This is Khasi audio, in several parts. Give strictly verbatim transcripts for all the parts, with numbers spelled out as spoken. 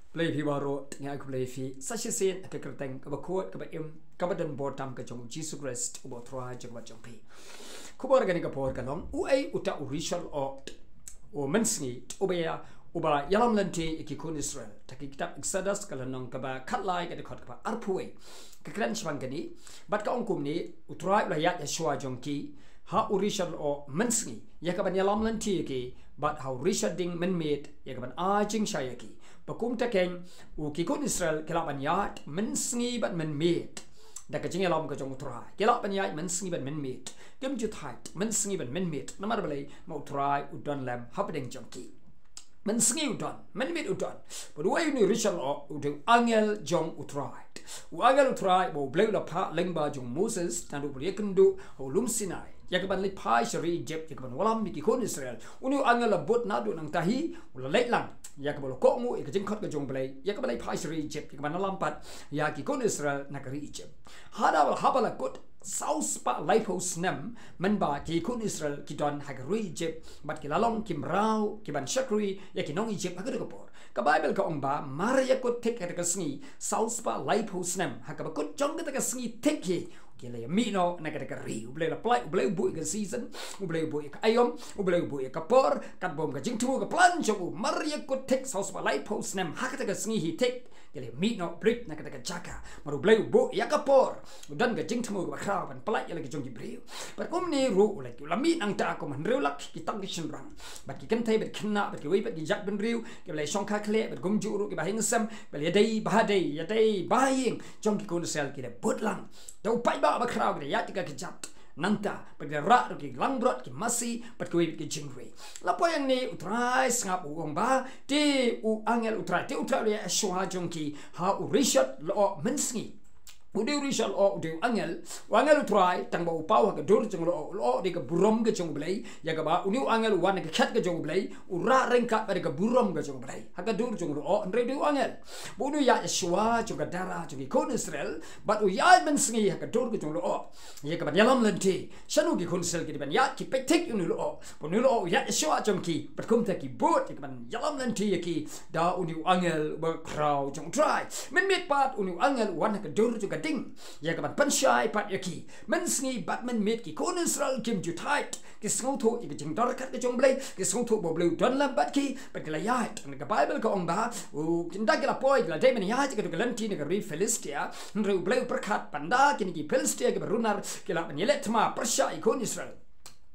Khublei phi baroh, nga ai khublei phi sa shisien ha ka kyrteng kaba khuid kaba im kaba don bor tam ka jong u Jisu Khrist uba u Trai jong nga bad jong phi. Khubor kane ka por ka long, uei uta u Rishon Leoh, u mynsngi uba ïa, uba ïalam lynti ïa ki khun Israel? Ha ka kitab Exodus ka lynnong kaba khatlai ka dkhot kaba arphew wei ka kren shaphang kane. Bad ka ong kumne, u Trai u la ïaid ha shuwa jong ki ha u Rishon Leoh mynsngi ïa kaban ïalam lynti ïa ki, bad ha u Rishon Ding mynmiet ïa kaban ai jingshai ïa ki. Ba kumta keiñ, u, ki khun Israel ki lah ban ïaid mynsngi bad mynmiet da ka jingïalam ka jong u Trai. Ki lah ban ïaid mynsngi bad mynmiet, kim ju thait mynsngi bad mynmiet. Namar balei? Namar u Trai u don lem hapdeng jong ki. Mynsngi u don, mynmiet u don. Bad uei une u Rishon Leoh? U dei u angel jong u Trai. U angel u Trai uba u Blei u la phah lyngba jong u Moses naduh ba u la ïakynduh ha u lum Sinai ïa kaban leit phai sha ri Egypt ïa kaban wallam ïa ki khun Israel. Une u angel la bud naduh nangta hi, u la leit lang ïa kaba u la kohnguh ïa ka jingkhot ka jong u Blei ïa kaban leit phai sha ri Egypt ïa kaban wallam pat ïa ki khun Israel na ka ri Egypt. Haba la, haba la kut saw spah laiphew snem mynba ki khun Israel ki don ha ka ri Egypt, bad ki la long ki mraw kiban shakri ïa ki nong Egypt ha kata ka por. Ka Baibl ka ong ba mar ïa kut thik kata ka sngi saw spah laiphew snem, ha kaba kut jong kata ka sngi thik hi, ki la ïa mih noh na kata ka ri. U Blei la pynlait, u Blei u buh ïa ka season, u Blei u buh ïa ka aïom, u Blei u buh ïa ka por, katba ym ka jingthmu ka plan jong u. Mar ïa kut thik saw spah laiphew snem ha kata ka sngi hi thik, ki la ïa mih noh brit na kata ka jaka. Mar u Blei u buh ïa ka por, u don ka jingthmu kaba khraw ban pynlait ïa la ki jong ki briew. Bad kumne ruh u la, u la mih nangta kum hynriew lak ki tang ki shynrang, bad ki kynthei bad khynnah bad kiwei pat ki jaitbynriew, kiba la ïa shongkha khlieh bad kumjuh ruh kiba ha ïing ha sem, ba la ïadei ba ha dei, ïadei ba ha ïing jong ki khun Israel ki la bud lang da u paidbah bakhraw, ki la ïaid ïa ka kjat nangta, bad ki la rah ruh ki langbrot, ki masi bad kiwei pat ki jingri. La poi hangne u Trai sngap u ong ba te u angel u Trai, te u Trai u la ïaid ha shuwa jong ki ha u Rishon Leoh mynsngi. U dei u Rishon Leoh, u dei u angel, u angel u Trai, tang ba u paw ha ka dur jong u lyoh, u lyoh u dei ka burom ka jong u Blei, ïa kaba une u angel u wan ha ka khet ka jong u Blei, u rah ryngkat bad ka burom ka jong u Blei ha ka dur jong u lyoh, hynrei u dei u angel. Bad une u ïaid ha shuwa jong ka dara jong ki khun Israel, bad u ïaid mynsngi ha ka dur ka jong u lyoh ïa kaban ïalam lynti shano ki khun Israel ki dei ban ïaid, ki peit thik ïa une u lyoh. Bad une u lyoh u ïaid ha shuwa jong ki, bad kumta ki bud ïa kaban ïalam lynti ïa ki da une u angel bakhraw jong u Trai. Mynmiet pat une u angel u wan ha ka dur jong ka ding ïa kaban pynshai pat ïa ki. Mynsngi bad mynmiet ki khun Israel kim ju thait, ki sngewthuh ïa ka jingdor kat ka jong u Blei, ki sngewthuh ba u Blei u don lem bad ki, bad ki la ïaid. Ka Baibl ka ong ba, u, ynda ki la poi, ki la dei ban ïaid ha katu ka lynti na ka ri Philistia, hynrei u Blei u pyrkhat ba ynda kine ki Philistia kiba runar ki lah ban ïaleh thma pyrshah ïa ki khun Israel.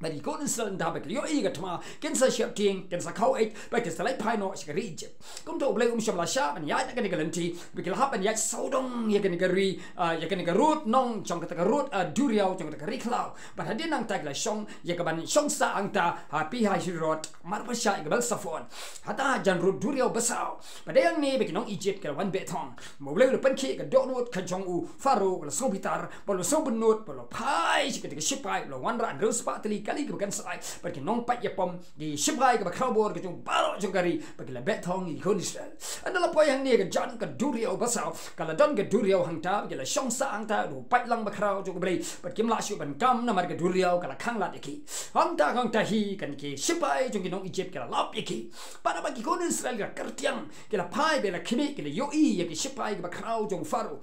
Bad ki khun Israel ynda ba ki la ïohi ïa ka thma, kin sa sheptieng, kin sa khaw eit, bad kin sa leit phai noh sha ka ri Egypt. Kumta u Blei um shym la shah ban ïaid na kane ka lynti, ba ki la hap ban ïaid sawdong ïa kane ka ri, ah, ïa kane ka rud nong, jong kata ka rud, ah, duriaw, jong kata ka ri khlaw. Bad hadien nangta ki la shong ïa kaban shong sah hangta ha Pi-hahirot, marpyrshah ïa ka Baal-zephon, hata hajan rud duriaw basaw. Bad hangne ba ki nong Egypt ki la wan beh thong. Ma u Blei u la pynkhih ïa ka dohnud ka jong u Pharaoh, u la sngewbitar, bad u la sngewbynnud, bad u la phai sha kata ka shipai, u la wanrah hynriew spah tylli kali kaba kynsai, bad ki nongpait ïapom, ki shipai kiba khrawbor ka jong baroh jong ka ri, bad ki la beh thong ïa ki khun Israel. Ynda la poi hangne ka jan ka duriaw basaw, ka la don ka duriaw hangta, bad ki la shong sah hangta da u paitlang bakhraw jong u Blei, bad kim lah shuh ban kam namar ka duriaw ka la khanglad ïa ki. Hangta, hangta hi kine ki shipai jong ki nong Egypt ki la lap ïa ki. Bad haba ki khun Israel ki la kyrtiang, ki la phai bad la khmih, ki la ïohi ïa ki shipai kiba khraw jong u Pharaoh.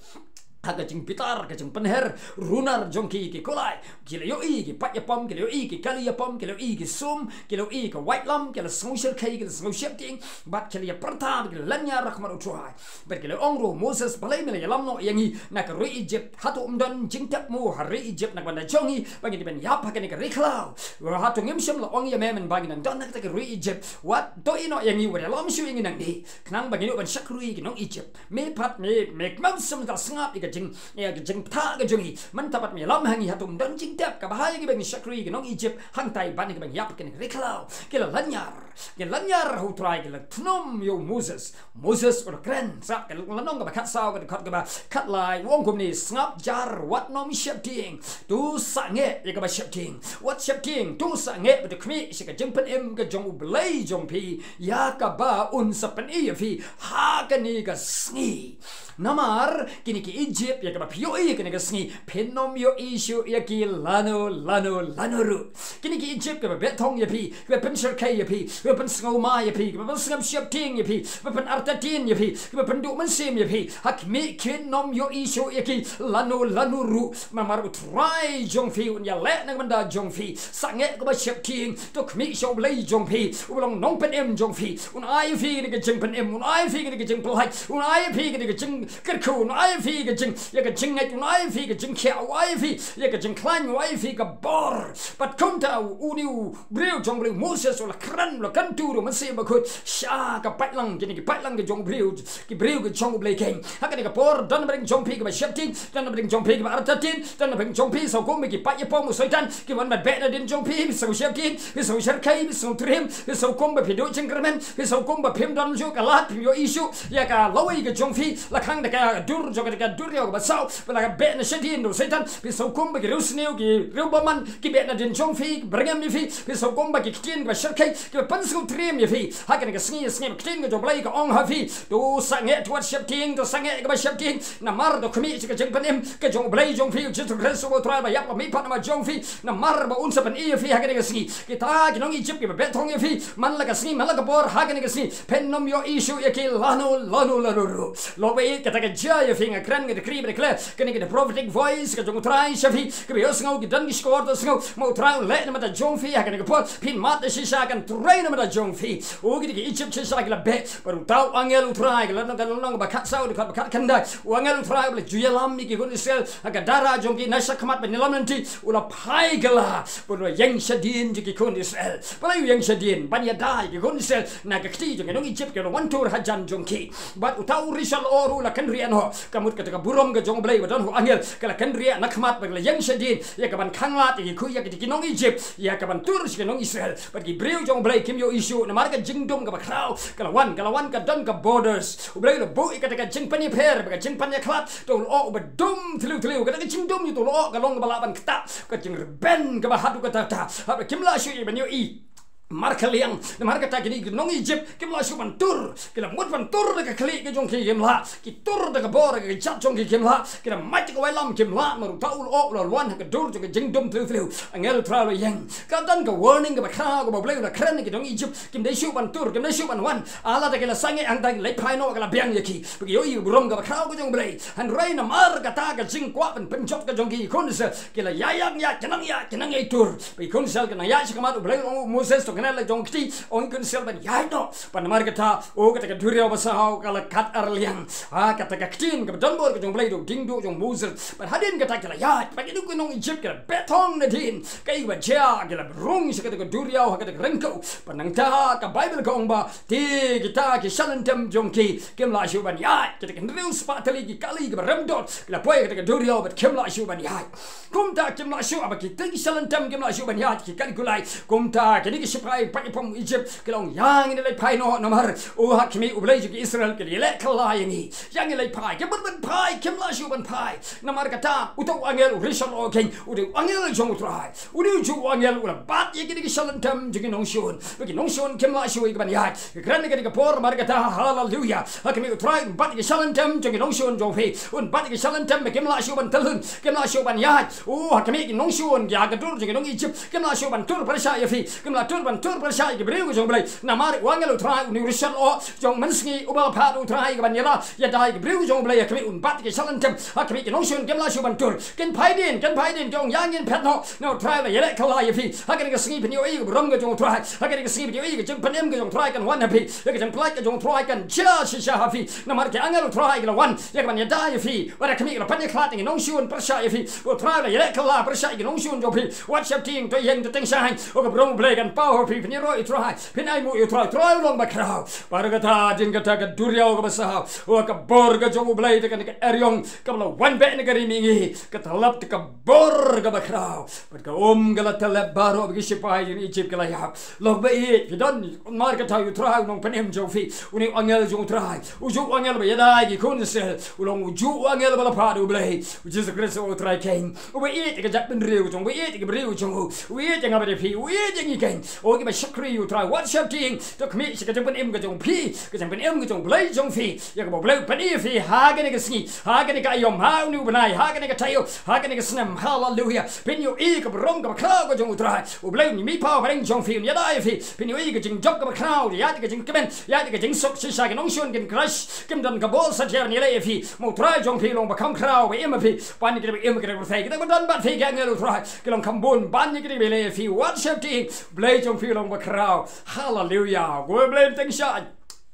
Ha ka jingbitar, ka jingpynher, runar jong ki, ki kulai, ki la ïohi ki pait ïapom, ki la ïohi ki kali ïapom, ki la ïohi ki sum, ki la ïohi ka waitlam, ki la sngewshyrkhei, ki la sngewsheptieng, bad ki la ïapyrta, ki la lynñiar ha khmat u Trai. Bad ki la ong ruh, Moses, balei me la ïalam noh ïa ngi na ka ri Egypt? Hato ym don jingtep mo ha ri Egypt na ka bynta jong ngi, ba ngi dei ban ïap ha kane ka ri khlaw? Hato ngim shym la ong ïa me mynba ngi dang don ha kata ka ri Egypt, wat ïohi noh ïa ngi, wat ïalam shuh ïa ngi nangne, khnang ba ngin ïoh ban shakri ïa ki nong Egypt? Me pat me, me khlem shym da sngap ïa ka jing, ïa ka jingthoh ka jong ngi. Mynta pat me ïalam ha ngi, hato ym don jingtep? Kaba bha ïa ngi ba ngin shakri ïa ki nong Egypt, hangtai ban ïa ngi ban ïap ha kane ka ri khlaw. Ki la lynñiar, ki la lynñiar ha u Trai, ki la thnum ïa u Moses. Moses u la kren sha ka lynnong kaba khatsaw, ka dkhot kaba khatlai, u ong kumne, sngap jar, wat nym sheptieng, to sangeh ïa kaba sheptieng. Wat sheptieng, to sangeh bad to khmih sha ka jingpynim ka jong u Blei jong phi, ïa kaba un sa pyni ïa phi ha ha kane ka sngi. Namar kine ki Egypt ïa kiba phi ïohi ha kane ka sngi, phin ym ïohi shuh ïa ki lano lano lano ruh. Kine ki Egypt kiba beh thong ïa phi, kiba pynshyrkhei ïa phi, kiba pynsngewma ïa phi, kiba pynsngap sheptieng ïa phi, kiba pynartatien ïa phi, kiba pynduh mynsiem ïa phi, ha khmih, phin ym ïohi shuh ïa ki lano lano ruh. Namar U Trai jong phi un ïaleh na ka bynta jong phi. Sangeh kaba sheptieng, to khmih sha U Blei jong phi, uba long Nongpynim jong phi. Un ai ïa phi kane ka jingpynim, un ai ïa phi kane ka jingpyllait, un ai ïa phi kane ka jingkyrkhu, un ai ïa phi ka jing, ïa ka jingngeit, un ai ïa phi ka jingkhiah, un ai ïa phi ïa ka jingkhlaiñ, un ai ïa phi ka bor. Bad kumta une u briew jong U Blei, u Moses, u la kren, u la kyntu da U Mynsiem Bakhuid sha ka paidlang, kine ki paidlang ki jong u briew, ki briew ki jong U Blei keiñ. Ha kane ka por, don na pdeng jong phi kiba sheptieng, don na pdeng jong phi kiba artatien, don na pdeng jong phi sa kum ki paid ïapom u Soitan, ki wan ban beh nadien jong phi, phi sngew sheptieng, phi sngew shyrkhei, phi sngew triem, phi sngew kumba phi duh jingkyrmen, phi sngew kumba phim don shuh ka lad, phim ïohi shuh ïa ka lawei ka jong phi, la khang da ka dur jong ka, da ka dur ïa kaba saw, ba la beh na shadien da u Soitan, phi sngew kumba ki riewsniew, ki riewbymman ki beh nadien jong phi, byrngem ïa phi, phi sngew kumba ki ktien kiba shyrkhei kiba pynsngewtriem ïa phi. Ha kane ka sngi, sngi ba ktien ka jong U Blei ka ong ha phi, to sangeh, to wat sheptieng, to sangeh kaba sheptieng. Namar to khmih sha ka jingpynim ka jong U Blei jong phi, U Jisu Khrist uba U Trai ba ïap, la mihpat namar jong phi. Namar ba un sa pyni ïa phi ha kane ka sngi. Kita ki nong Egypt kiba beh thong ïa phi man la ka sngi, man la ka por, ha kane ka sngi phin ym ïohi shuh ïa ki lano lano lano ruh. Lok ba ïeit, kata ka jia ïa phi, nga kren, nga decree bad declare, kane ka the prophetic voice ka jong U Trai sha phi. Kiba ïohsngew, ki don ki shkor, to sngew, ma U Trai u leh na ka bynta jong phi ha kane ka por. Phin mad shisha, kan trei na ka bynta jong phi. O, kine ki Egypt shisha ki la beh, bad uta u angel U Trai, ka lynnong, ka lynnong ba khatsaw, dkhot ba khatkhyndai. U angel U Trai ba la ju ïalam ïa ki khun Israel ha ka dara jong ki na shakhmat ban ïalam lynti, u la phai kylla bad u la ïeng shadien jong ki khun Israel. Balei u ïeng shadien? Ban ïada ïa ki khun Israel na ka kti jong ki nong Egypt kiba la wan tur hajan jong ki. Bad uta u rishal o ruh u la kynriah noh. Ka mut kata ka burom ka jong U Blei ba don ha u angel ka la kynriah na khmat bad ka la ïeng shadien ïa ka ban khanglad ïa ki khun, ïa ki, ki nong Egypt, ïa ka ban tur sha ki nong Israel. Bad ki briew jong U Blei kim ïohi shuh namar ka jingdum kaba khraw ka la wan, ka la wan, ka don ka borders. U Blei u la buh ïa kata ka jingpynïapher bad ka jingpynïakhlad, to u lyoh uba dum tliw tliw. Kata ka jingdum ïa uta u lyoh ka long kaba lah ban ktah ka jingrben kaba haduh katta katta. Haba kim lah shuh ïa ban ïohi markhaliang. Namar kata kine ki nong Egypt kim lah shuh ban tur. Ki la mut ban tur da ka khlieh ka jong ki, kim lah. Ki tur da ka bor ka kjat jong ki, kim lah. Ki la mait da ka wailam, kim lah. Namar uta u lyoh u la wan ha ka dur jong ka jingdum tliw tliw. Angel U Trai u la ïeng. Ka don ka warning kaba khraw kaba U Blei u la kren ïa ki nong Egypt. Kim dei shuh ban tur, kim dei shuh ban wan. Ala da ki la sangeh hangta ki leit phai noh, ka la biang ïa ki. Ba ki ïohi ka burom kaba khraw ka jong U Blei. Hynrei namar kata ka jingkwah ban pynjot ka jong ki, ki khun Israel ki la ïaid, ïaid, ïaid, ki nang ïaid, ki nang ïaid tur. Ba ki khun Israel ki nang ïaid sha khmat U Blei, u ong u Moses, to kane la jong kti, ong ki khun Israel ban ïaid noh. Bad namar kata, o, kata ka duriaw basaw ka la kat arliang. Ha kata ka ktien kaba don bor ka jong U Blei, da u diengduh jong u Moses. Bad hadien kata ki la ïaid, bad kine ki nong Egypt ki la beh thong nadien. Kaei kaba jia, ki la rung sha kata ka duriaw ha kata ka ryngkew. Bad nangta ka Baibl ka ong ba te kita ki shalyntem jong ki kim lah shuh ban ïaid. Kita ki hynriew spah tylli ki kali kiba rem dor ki la poi ha kata ka duriaw bad kim lah shuh ban ïaid. Kumta kim lah shuh, haba kita ki shalyntem kim lah shuh ban ïaid, ki kali kulai. Kumta kine ki shipai paid ïapom Egypt ki la ong, ïa ngin leit phai noh namar, o, ha khmih, U Blei jong ki Israel ki la ïaleh kylla ïa ngi. Ïa ngin leit phai, kim pat ban phai, kim lah shuh ban phai. Namar kata uta u angel u rishal o keiñ u dei u angel jong U Trai. U dei u juh u angel u la bat ïa kine ki shalyntem jong ki nongshun. Ba ki nongshun kim lah shuh ïa ki ban ïaid. Kren ïa kane ka por namar kata, haleluya. Ha khmih, U Trai un bat ïa ki shalyntem jong ki nongshun jong phi. Un bat ïa ki shalyntem ba kim lah shuh ban tylli, kim lah shuh ban ïaid. O, ha khmih, ki nongshun ki ha ka dur jong ki nong Egypt kim lah shuh ban tur pyrshah ïa phi. Kim lah tur ban tur pyrshah ïa ki briew ka jong U Blei. Namar u angel U Trai une u rishal o jong mynsngi uba la phah da U Trai ïa ka ban ïada ïa ki briew jong U Blei, ha khmih un bat ïa ki shalyntem. Ha khmih ki nongshun kim lah shuh ban tur. Kin phai dien, kin phai dien, ki ong ïa ngin phet noh. Namar U Trai u la ïaleh kylla ïa phi. Ha kane ka sngi phin ïohi ïa ka burom ka jong U Trai. Ha kane ka sngi phin ïohi ïa ka jingpynim ka jong U Trai kan wan ha phi. Ïa ka jingpyllait ka jong U Trai kan jia shisha ha phi. Namar ki angel U Trai ki la wan ïa ka ban ïada ïa phi. Bad ha khmih ki la pynïakhlad ïa ki nongshun pyrshah ïa phi. U Trai u la ïaleh kylla pyrshah ïa ki nongshun jong phi. Wat sheptieng, to ïeng, to tyngshaiñ. O, ka burom U Blei kan paw ha phi. Phin ïaroh ïa U Trai. Phin ainguh ïa U Trai, U Trai u long ba khraw. Bad kata hadien kata ka duriaw kaba saw, o, ka bor ka jong U Blei, te kane ka eriong kaba la wan beh na ka ri mihngi, ka tyllep da ka bor kaba khraw. Bad ka um ka la tyllep baroh, bad ki shipai jong Egypt ki la ïap. Lok ba ïeit, phi don, namar kata U Trai u nongpynim jong phi, une u angel jong U Trai, u juh u angel ba ïada ïa ki khun Israel, u long u juh u angel ba la phah da U Blei. U Jisu Khrist u Trai keiñ. Uba ïeit ïa ka jaitbynriew jong u, uba ïeit ïa ki briew jong u, uba ïeit ïa nga bad ïa phi, uba ïeit ïa ngi keiñ. O, Ba shakri ïa u Trai, wat sheptieng, to khmih sha ka jingpynim ka jong phi, ka jingpynim ka jong U Blei jong phi, ïa kaba U Blei u pyni ïa phi ha kane ka sngi, ha kane ka aïom, ha une u bnai, ha kane ka taïew, ha kane ka snem. Haleluya. Phin ïohi ka burom kaba khraw ka jong u Trai. U Blei un mih paw ha pdeng jong phi, un ïada ïa phi. Phin ïohi ka jingjop kaba khraw, ïa ka jingkmen, ïa ka jingsuk, shisha ki nongshun kin crush, kim don ka bor satia ban ïaleh ïa phi. Ma u Trai jong phi long ba kham khraw ba im ïa phi. Ban ïa kane ba im, kane ba pyrthei, kane ba don bad phi ki angel u Trai, ki long kham bun ban ïa kane ba ïaleh ïa phi. Wat sheptieng, U Blei jong phi long ba khraw. Haleluya. Ko U Blei un tyngshaiñ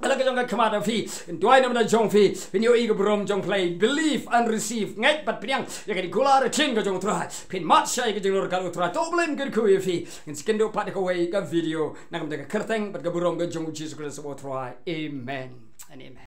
ïa la ka jong ka khmat jong phi, un duwai na bynta jong phi. Phin ïohi ka burom jong U Blei. Believe and receive. Ngeit bad pdiang ïa kane, kular ïa ka ktien ka jong u Trai. Phin mad shai ïa ka jingryngkat u Trai. To U Blei un kyrkhu ïa phi. Ngin sa ïakynduh pat ha kawei ka video na ka bynta ka kyrteng bad ka burom ka jong u Jisu Khrist u Trai. Amen and amen.